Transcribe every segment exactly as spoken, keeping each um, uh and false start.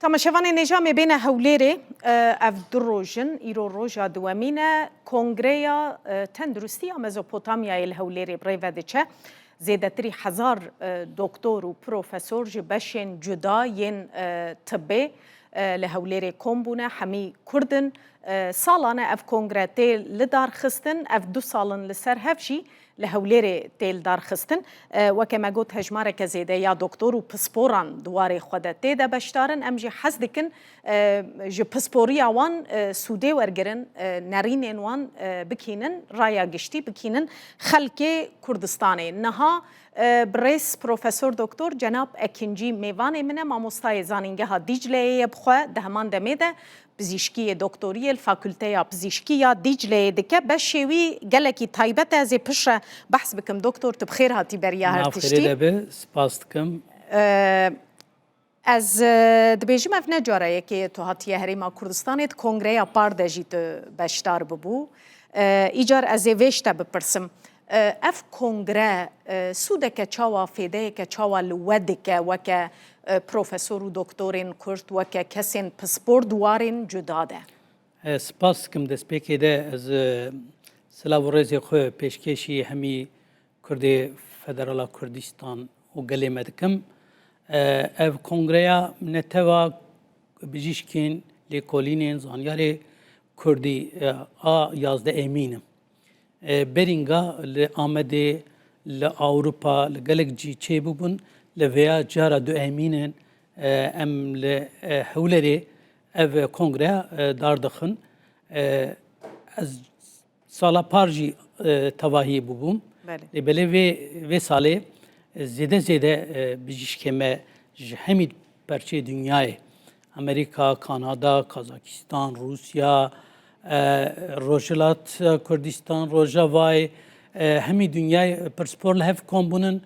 Temaşevanên hêja, em ê bêne Hewlêrê. E, ev du roj in. Îro roja duwemîn e. Kongreya, e, Tenduristiya Mezopotamyayê li Hewlêrê bi rê ve diçe. Zêdetirî hezar, e, doktor û profesor ji beşên cuda yên, e, tibbê, e, li Hewlêrê kom bûne. Hemî Kurd in. E, salan e ev kongre tê lidarxistin. Ev du sal in li ser hev jî li Hewlêrê tê lidarxistin. E, weke me got, hejmareke zêde ya doktor û pisporan di warê xwe de tê de beşdar in. Em jî hez dikin, e, ji pisporiya wan, e, sûdê wergirin, e, nerînên wan, e, bikînin, raya giştî bikînin xelkê Kurdistanê. Niha, e, birêz Profesor Doktor Cenab Ekincî mêvanê min e, mamostayê Zanîngeha Dîcleyê ye bi xwe. Di heman demê de pizîşkiyê doktoriyê li Fakulteya Pizîşkî ya Dîcleyê dike. Beşê wî gelekî taybet e, ez ê piştre behs bikim. Doktor, tu bi xêr hatî beriya her Nav xêrê tiştî. De be, spas dikim. Ee, ez, e, dibêjim ev ne cara yekê ye tu hatiye Herêma Kurdistanê, di Kongreya Par de jî tu beşdar bibû. Ee, îcar ez ê vê ji te bipirsim. E, ev kongre, e, sûdeke çawa, fêdeyeke çawa li we dike weke, e, profesor û doktorên Kurd, weke kesên pispor di warên cuda de? E, spas dikim, destpêkê de ez, e, silav û rêzê xwe pêşkêşî hemî Kurdê Federala Kurdistan û gelê me dikim. E, ev kongreya netewa bijîşkên, lêkolînên, zanyarê Kurdî, e, a yazdeh Emîn e. E, berînga li Amedê, li Ewropa, li gelek cî çêbûbûn, li vêya cara du Emîn in, e, em li, e, Hewlêrê ev kongreya, e, dar dixin. E, ez sala par jî, e, tevahî bûbûm. Belê. Lê belê vê, vê salê, e, zêde zêde, e, bijîşkê me ji hemî perçê dinyayê, Amerîka, Kanada, Kazakistan, Rûsya, e, Rojhilat Kurdistan, Rojavayê, e, hemî dinyayê, e, pispor li hev kom bûnin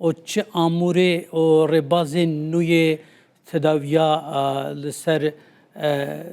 û çi amûrê û rêbazên nû yê tedawiya, e, li ser, e,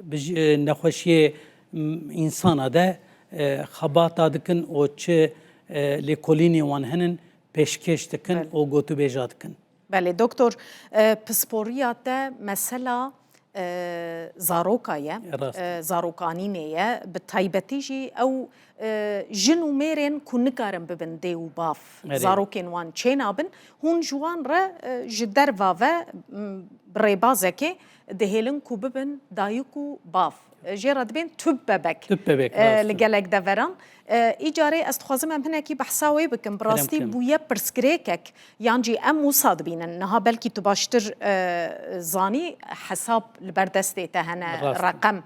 bij-, e, nexweşiyê, m, însana de, e, xebata dikin û çi, e, lêkolînê wan hene pêşkêş dikin Belê. û gotûbêja dikin. Belê, doktor, e, pisporiya te mesela, e, zaroka ye, Rast. e, zarokanînê ye, bi taybetî jî ew, e, jin û mêrên ku nikarin bibin dê û bav, Erê. zarokên wan çênabin, hûn ji wan re, e, ji derva ve, m, bi rêbazekê dihêlin ku bibin dayik û bav. Jê re dibên tüp bebek. Tüp bebek, e, rast li e. gelek deveran. E, îcarê ez dixwazim em hinekî behsa wê bikim. Bi Kerem rastî kim. bûye pirsgirêkek, yan jî em wisa dibînin. Niha belkî tu baştir, e, zanî, hesab li ber destê te hene, Rast e. reqem.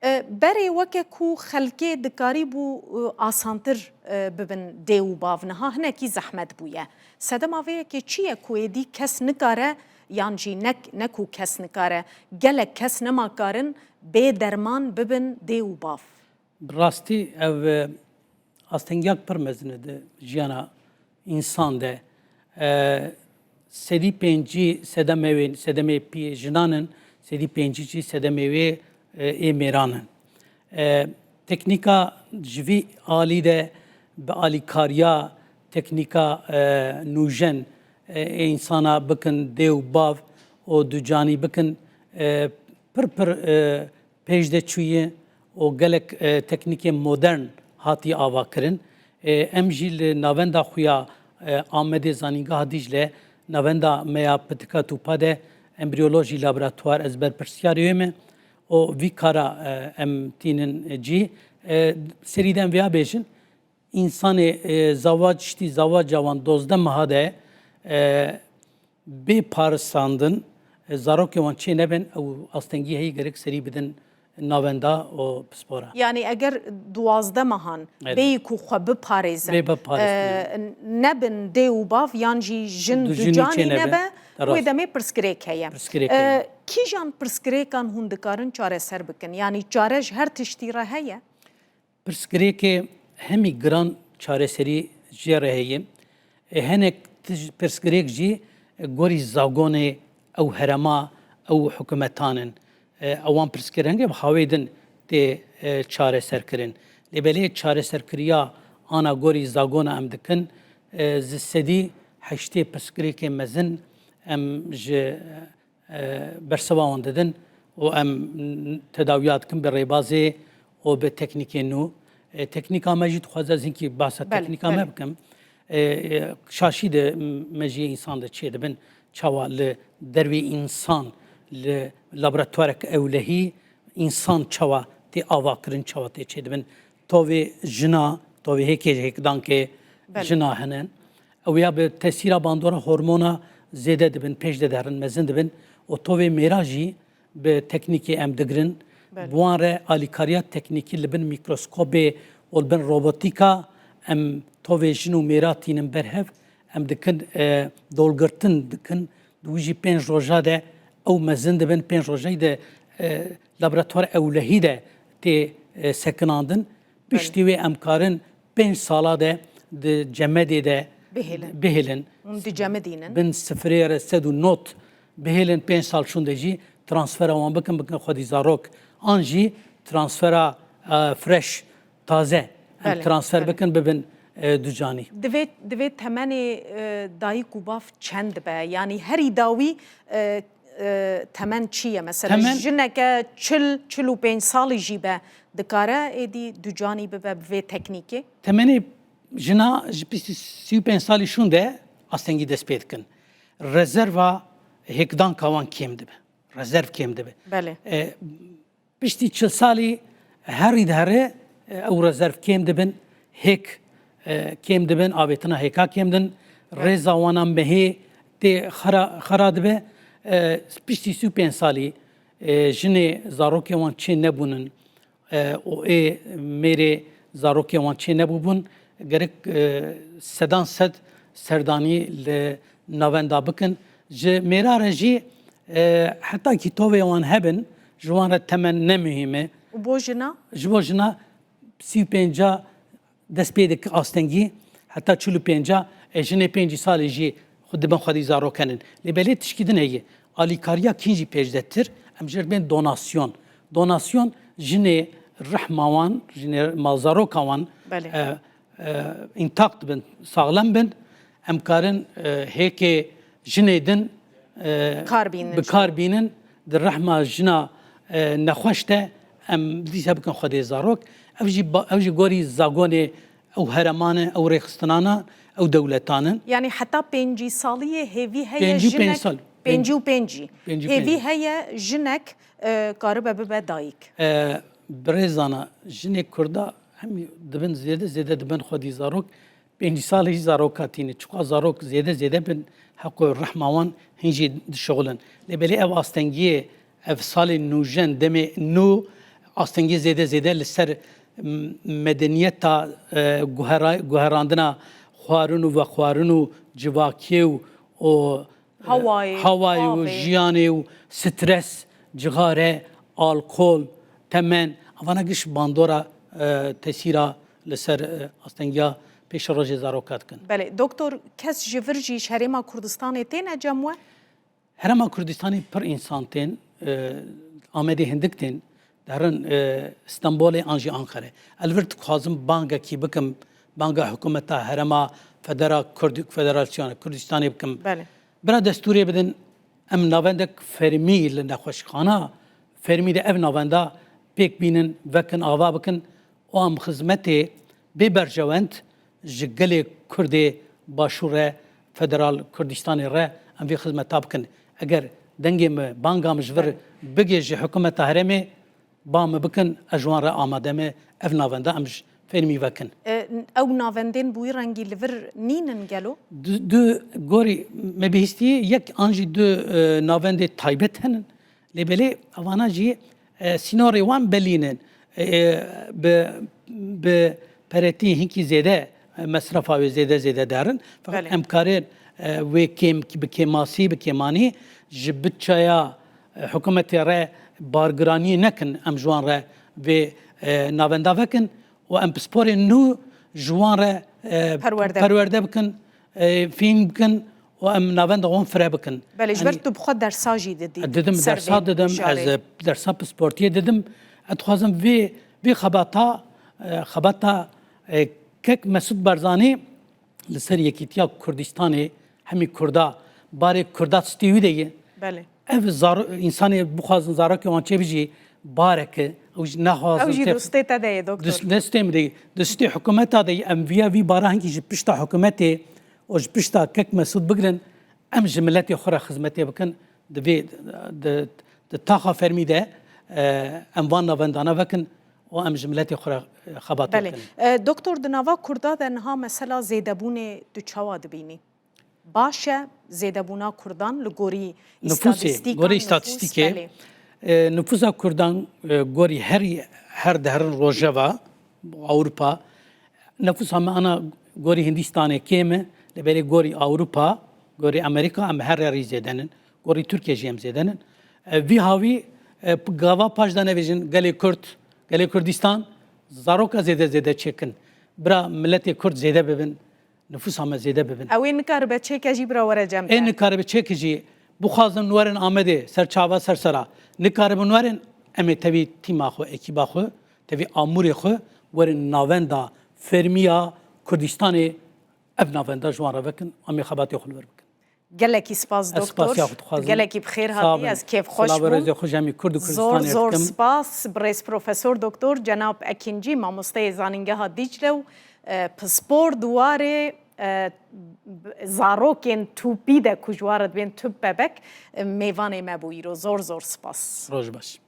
E, berê weke ku xelkê dikarîbû, e, asantir, e, bibin dê û bav. Niha hinekî zehmet bûye. Sedema vê yekê çi ye ku êdî kes nikare, yan jî nek-, ne ku kes nikare, gelek kes nema karin bê derman bibin dê û bav? Bi rastî ev, e, astengiyek pir mezin e di jiyana însan de. E, sedî pêncî sedemê wê, sedemê pî jinan in, sedî pêncî jî sedemê wê, e, ê mêran in. E, teknîka ji vî alî de bi alîkariya teknîka, e, nûjen, e, ê însana bikin dê û bav û ducanî bikin, e, pir pir, e, pêş de çûye û gelek, e, teknîkên modern hatiye avakirin. E, em jî li navenda xwe ya, e, Amedê Zanîngeha Dîcle, navenda me ya pitika tûpa de embriyolojî laboratuwar ez berpirsiyarê wê me û vî kara, e, em tînin cî. E, serî de em vêya bêjin, însanê, e, zawac, ştî zawaca wan dozdeh meha de, e, bê paristandin, e, zarokê wan çê nebin, ew astengî heyî gerek serî bidin navenda û pispora. Yanî eger duwazdeh mehan Evet. bêyî ku xwe biparêzin, Bê biparêzin. e, nebin dê û bav yan jî jin Ducanî ducanî çê nebe, nebe, te wê rast. demê pirsgirêk heye. Pirsgirêk E, heye. Kîjan pirsgirêkan hûn dikarin çareser bikin? Yanî çare ji her tiştî re heye? Pirsgirêkê hemî giran çareserî jê re heye. E, hinek tij-, pirsgirêk jî, e, gorî zagonê ew herema, ew hikûmetan in. E, ewan pirsgirêk hingê bi hawê din tê, e, çareserkirin. Lê belê çareserkiriya ana gorî zagona em dikin, e, ji sedî heştê pirsgirêkê mezin em ji, e, e, bersiva wan didin û em tedawiya dikin bi rêbazê û bi teknîkên nû. E, teknîka me jî dixwaze ez hinkî behsa Belê, teknîka me belê. bikim. E, e, şaşî de me jî însan de çêdibin çawa li dervê însan li laboratuvarek ewlehî însan çawa tê avakirin, çawa tê çêdibin. Tovê jina, tovê hêkê hêkdankê Belê. jina hene. Ew ya bi tesîra bandora hormona zêde dibin, pêş de derin, mezin dibin. Û tovê mêra jî bi teknîkê em digirin. Belê. Bi wan re alîkariya teknîkî li bin mîkroskopê û li bin robotîka em tovê jin û mêra tînin ber hev. Em dikin, e, dolgirtin dikin. Di wî jî pênc roja de ew mezin dibin, pênc rojayî de, e, laboratuvar ewlehî de tê, e, sekinandin. Piştî Belê. wê em karin pênc sala de di cemedê de Bihêlin. bihêlin. Hûn dicemidînin. Bin sifirê re sed û not bihêlin, pênc sal şûnde jî transfera wan bikin, bikin xwedî zarok. An jî transfera, e, fresh, taze. Em Belê, transfer belê. bikin, bibin, e, ducanî. Divê, divê temenê, e, dayik û bav çend be? Yanî herî dawî, e, e, temen çi ye? Mesela Temen jineke çil, çil û pênc salî jî be, dikare êdî ducanî bibe bi vê teknîkê? Temenê jina ji piştî sî û pênc salî şûnde astengî dest pê dikin. Rezerva hêkdanka wan kêm dibe. Rezerv kêm dibe. Belê. E, piştî çil salî herî dihere, e, ew rezerv kêm dibin, hêk, e, kêm dibin, avêtina hêka kêm din, Belê. rêza wana mehê tê xera, xera dibe. E, piştî sî û pênc salî, e, jinê zarokê wan çê nebûnin, e, û ê mêrê zarokê wan çê nebûbûn, gerek, e, sedan sed serdanî li navenda bikin. Ji mêra re jî, e, heta kî tovê wan hebin, ji wan re temen ne muhîm e. Û bo jina? Ji bo jina sî û pênca dest pê dike astengî, heta çil û pênca, e, jinê pêncî salî jî xwe dibin xwedî zarok henin. Lê belê tişkî din heye. Alîkariya kî jî pêş de tir, em jê re bên donasyon. Donasyon jinê rihma wan, jinê malzaroka wan, Belê. e, e, intakt bin, saxlem bin. Em karin, e, hêkê jinê din, e, Kar bînin bi çi? kar bînin. Di rihma jina, e, nexweş de em dîsa bikin xwedê zarok. Ev jî ba-, ev jî gorî zagonê ew heremane, ew rêxistinana, ew dewletanin. Yanî heta pêncî saliyê hêvî heye Pêncî û pênc jinek, sal. pêncî û pêncî. Pêncî û Hêvî pênc. heye jinek, e, karibe bibe dayik. E, birêzana, jinê Kurda hemî dibin zêde zêde dibin xwedî zarok. Pêncî salî jî zaroka tîne. Çiqa zarok zêde zêde bin, heqo rihma wan hîn jî dişixulin. Lê belê ev astengiyê, ev salê nûjen demê nû astengiyê zêde zêde li ser m-, medeniyeta, e, guhera-, guherandina xwarin û vexwarin û civakiyê û, û, e, Hawayê, hawayê û avê. jiyanê û stres, cixare, alkol, temen, evana giş bandora, e, tesîra li ser, e, astengiya pêşerojê zaroka dikin. Belê, doktor, kes ji vir jî ji Herêma Kurdistanê têne cem we? Herêma Kurdistanê pir însan tên, e, Amedê hindik tên, derin, e, Stenbolê an jî Anqere. Ez li vir dixwazim bangekî bikim, banga hikûmeta herêma federa Kurd-, federasyona Kurdistanê bikim. Belê. Bira destûrê bidin, em navendek fermî li nexweşxana fermî de ev navenda pêk bînin, vekin, ava bikin û em xizmetê bê berjewend ji gelê Kurdê Başûr re, Federal Kurdistanê re em vê xizmeta bikin. Eger dengê me, banga me ji vir bigê ji hikûmeta herêmê, ba me bikin, ez ji wan re amade me, ev navenda em ji fermî vekin. E, ew navendên bi wî rengî li vir nînin gelo? Du, du gorî me bihîstî, yek an jî du, e, navendê taybet henin. Lê belê evana jî, e, sînorê wan belî ne. E, e, bi, bi peretî hinkî zêde, e, mesrefa wê zêde zêde derin. Feqet Belê. em karin, e, wê kêm, bi kêmasî, bi kêmanî ji bütçeya, e, hikûmetê re bargiraniyê nekin, em ji wan re vê, e, navenda vekin û em pisporên nû ji wan re, e, Perwerde. perwerde bikin, e, fîn bikin û em navenda wan fire bikin. Belê, ji ber Yanî tu bi xwe dersa jî didî. Ez didim, ser dersa vê didim, mijarê. ez, e, dersa pisportiyê didim. Ez dixwazim vê, vê xebata, e, xebata, e, kek Mesûd Barzanî li ser yekîtiya Kurdistanê, hemî Kurda, barê Kurda stî wî de ye. Belê. Ev zar, însanê bixwazin zarokê wan çêbijî, bareke, ew jî nexwazin. Ew jî têx- di stê te de ye, doktor. Di, ne stê min de ye. Di stê hikûmeta de ye. Em viya vî bara hinkî ji pişta hikûmetê û ji pişta kek Mesûd bigirin, em ji miletê xwe re xizmetê bikin. Di vê, di, di taxa fermî de, e, em van navendana vekin û em ji miletê xwe re, e, xebatê Belê. bikin. E, doktor, di nava Kurda de niha mesela zêdebûnê tu çawa dibînî? Baş e zêdebûna Kurdan li gorî Nifûsê, îstatîstîkan, gorî nifûs, îstatîstîkê, belê. E, nifûsa Kurdan, e, gorî herî, her diherin rojeva Ewropa. Nifûsa me ana gorî Hindistanê kêm e, lê belê gorî Ewropa, gorî Amerîka em her yerî zêdenin. Gorî Tirkiye jî em zêdenin. E, vî hawî, e, gava paş de nevêjin gelê Kurd, gelê Kurdistan zaroka zêde zêde çêkin. Bira miletê Kurd zêde bibin. Nifûsa me zêde bibin. Ew ê nikaribe çêke jî bira were cem Ê ke. Nikaribe çêke jî bixwazin werin Amedê, ser çava ser sera. Nikaribin werin, em ê tevî tîma xwe, ekîba xwe, tevî amûrê xwe werin navenda fermiya Kurdistanê, ev navenda ji wan re vekin, em ê xebatê xwe li wir bikin. Gelekî spas, Ez doktor. Spasiya xwe dixwazim. Gelekî bi xêr hatî, ez kêfxweş bûm. Silav û rêzê xwe ji hemî Kurd û Zor, Kurdistanê zor dikim. Spas. Birêz Profesor Doktor Cenab Ekîncî, mamosteyê Zanîngeha Dîcle û, e, pispor di warê, e, zarokên tûpî de ku ji wan re dibên tûp bebek, e, mêvanê me bû îro. Zor, zor spas. Roj baş.